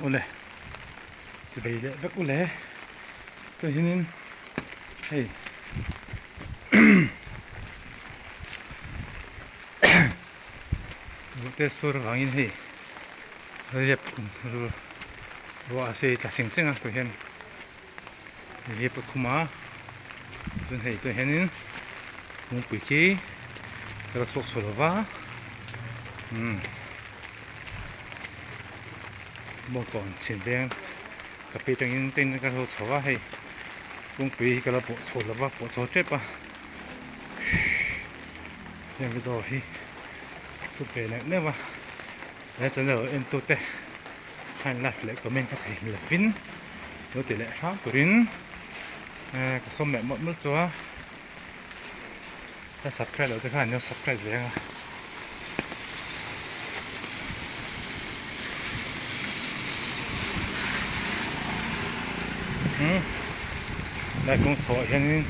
Awle ti bei leh vek ule chuan hianin hei ruah te sur avangin hei riap ruah a sei tla seng seng a tah hian riap a khum a chuan hei tah hianin kungpui khi ka la chhuak chho lova umm bawngkawn chhin veng ka pi atangin tin ka lo chho a hei kungpui hi ka la pawh chho lova pawh chho tep a heng video hi su ve neuh neuh a he channel en tu te khan like leh comment kha thei lovin lo ti leh hram turin eh ka sawm leh mawlh mawlh chu a ka subscribe loh te khan an lo subscribe ve ang a. Hmm lai kawng chho ah hianin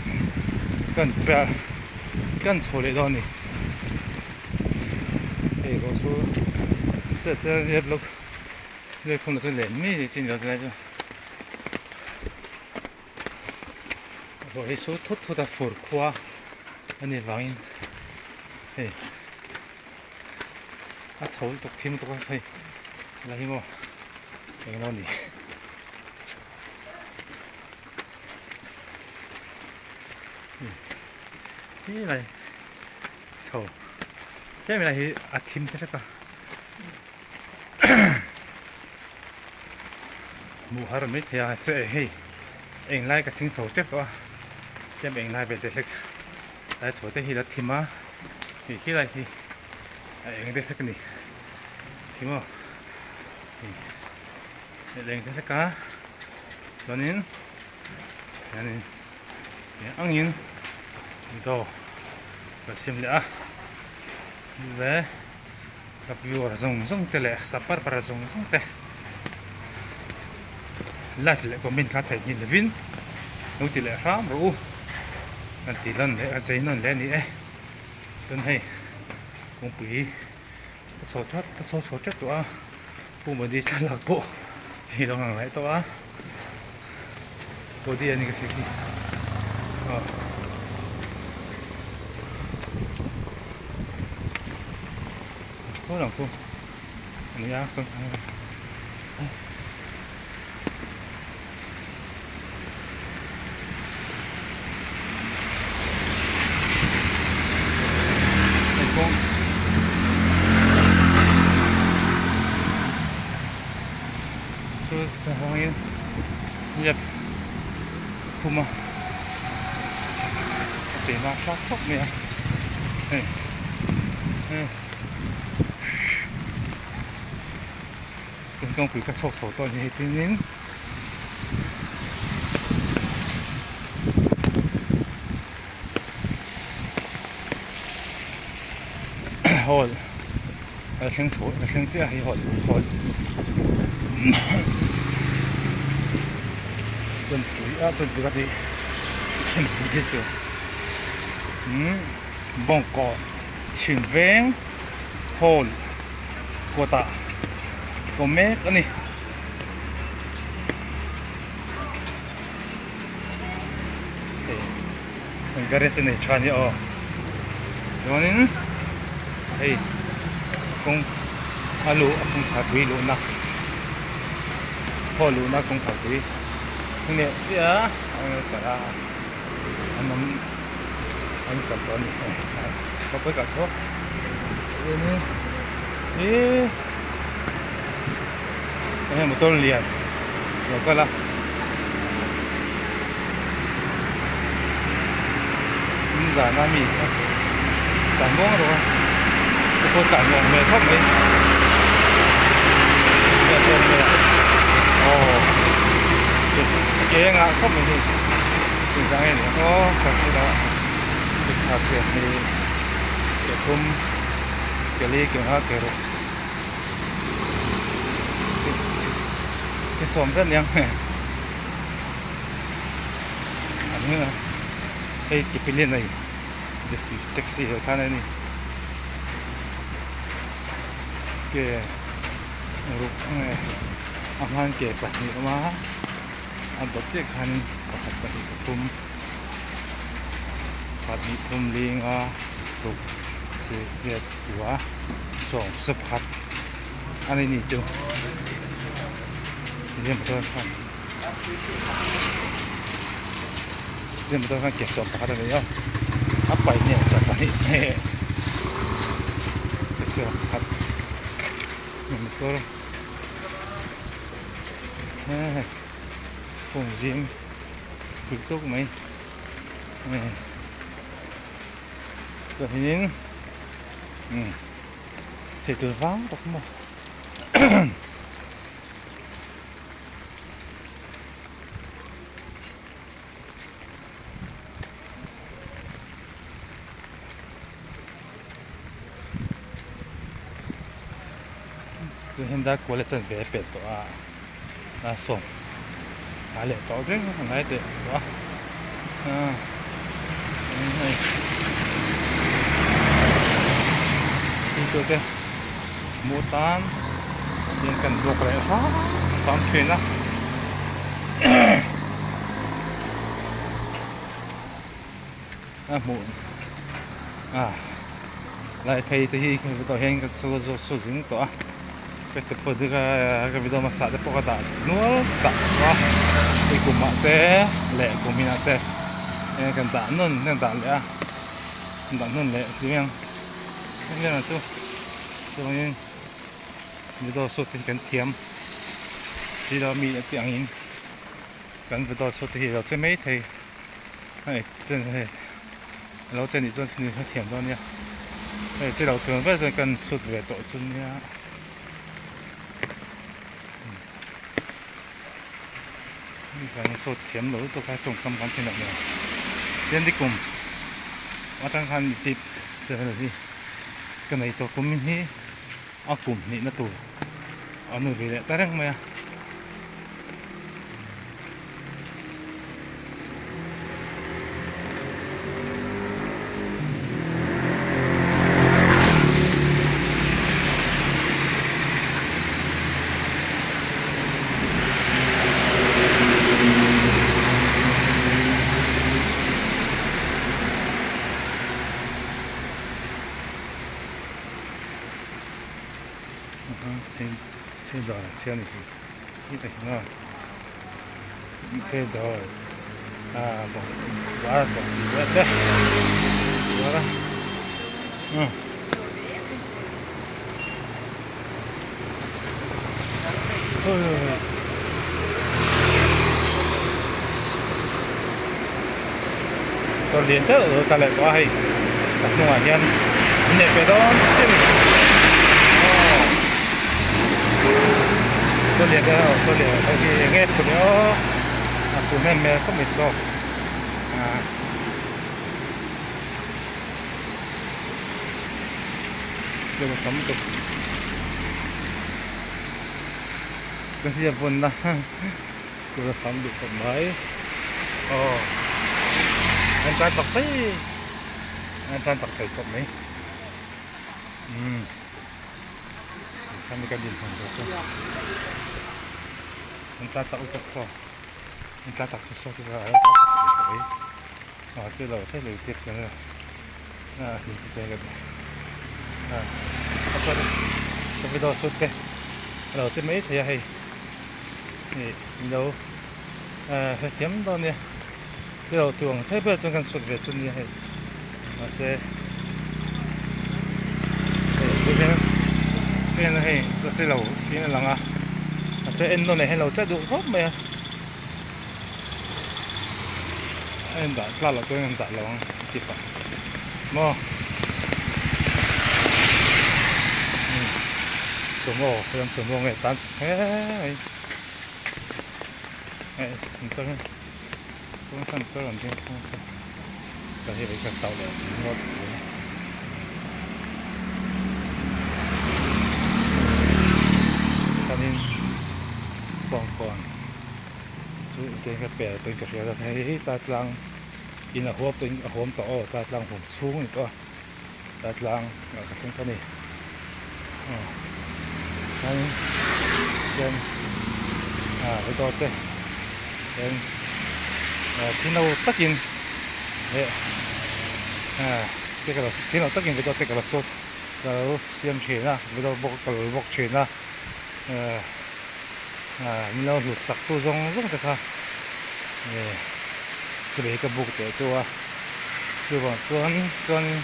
kan per kan chho leh dawn a ni hei erawh chu che che zep lawk zep khum lah chu lem mai ni chin lo chu lai chu ruah hi su thut thut a fur khua a nih vangin hei a chho lutuk thim lutuk a hei la hi maw eng lo ni. Ti lai chho tlem lai hi a thim te hrep a hmuh har mai thei a che hei eng lai ka thing chho tep tawh a tlem eng lai vel te hlek lai chho te hi la thim a hei khi lai hi a eng te hlek a ni khi maw hei a eng te hlek a chuanin hianin eng angin dawr ka siam leh a ve ka viewer zawng zawng te leh subscriber zawng zawng te like leh comment kha theih nghilh lovin lo ti leh hram rawh u kan tih lan leh a zei nawn leh a ni e chuan hei kawngpui a chho that a chho chho tep tawh a Pu Modi thlalak pawh hi lo ngang leh tawh a body a ni ka hriat hi aw. Khaw lang khu a ni a hei kawng chu hawngin riak khum a a chei hma thlak khawp mai a hei hei chuan kawngpui ka chhuak chho tawh a ni hei tinin hall a thleng chho a thleng chiah a hei hall hall chawnpui ah chawnpui ka tih chawnpui te chu umm bawngkawn chhim veng hall kawtah ka awm mek a ni. Hei garage a nei tha ania aw chuanin hei kawng a luh a kawngkhar pui luhna hall luhna kawngkhar pui a nih chiah a an awm an kal tawh a ni kawpui kal tawh ihh enge motor lian lo kal a zan a mi tlan muang rawh a te pawh tlan nuam hmel khawp mai aw ke a ngah khawp mai hei engvang nge ni ang aw ka hre lo a lehkha thiam hi ke thum ke li ke nga ke ruk ke sawm vel aniang hei tipilin a ni taxi ho khan a ni ke ruk nge. A hman ke pahnih a awm a a dawt chiah khanin pakhat pahnih pathum pahnih thum linga ruk sarih kua sawm sawpkhat a ni nih chu tihian motor khan tihian motor khan ke sawm pakhat a nei a a paih nen sawm pahnih ke sawm pakhat motor he phone zing pui chawk mai chuanin umm thei tur vang tak maw Tun hian dar kual a chanve a pel tawh a a sawm a leh tawh reng a ngai teh tawh a ah hei thil te hmuh tan hian kan bawk leh hram hram thin a. A hmuh a lai phei te hi ka video hian ka chu chu chu zing tawh a ka ti phut ka ka video hmasa te pawh ka dah nual dah tawh a hei kum ah te leh kum inah te kan dah nawn kan dah leh a dah nawn leh tih ang heng chu chuangin video shoot te hi kan thiam silo mi a tih angin kan video shoot te hi a lo che mai thei. Hei chen hei alo che nih chuan chini kha thiam dawn nia hei chi lo chuan ber chuan kan chhut ve tawh chu nia kan chhut thiam lo lutuk a tawngkam kan thin loh nen tin nikum atang khan tip channel hi ka nei tawh kum hi a kum hnih na tur a nu ve leh ta reng mai a. Tawrh lian deuh deuh ka leh tawh a hei a hnungah hian an leh pe dawn chiah a ni aw tawrh lian deuh aw tawrh lian ho hi eng nge phur aw a phur hnem hmel khawp mai saw ah tam lutuk ka hriat vawnna Tur a tam duh khawp mai. Aw an tan chak mai an tan chak thei khawp mai. Umm khami ka din hman tur chu an tan chak lutuk saw an tan chak chu saw chu an tan chak thei khawp mai. Aw chu lo thei lo tip chu a tin chi cheng ka a a chuan ka video shoot te a lo che mai thei a hei. Ih lo hrethiam dawn nia chu lo tu ang thei ber chuan kan sut ve chu nia hei mahse hei tu hian tu hian hei ka che lo tiin a lang a mahse en nawn leh hian lo che duh khawp mai a a en dah tlat loh chuan en dah lo ang a ti pah maw sumo ram sumo nge tan he mai hei motor kawng motor an ding thung a ka hi ka tauh leh ngawt mai chuanin kawngkawn chu eng ka pel pawhin ka hria hei hi chatlang in a huap tawhin a huam tawh aw chatlang huam chhung a ni tawh a chatlang ah ka thleng ta a ni aw chuanin chuan. Ah video te hian ah thino takin leh ah te ka lo thino takin video te ka lo shoot ka lo siam thin a video bawk ka lo bawk thin a ah ah min lo hlut sak tu zawng zawng te kha eh chulei ka buk teh chu a chuvang chuan chuan.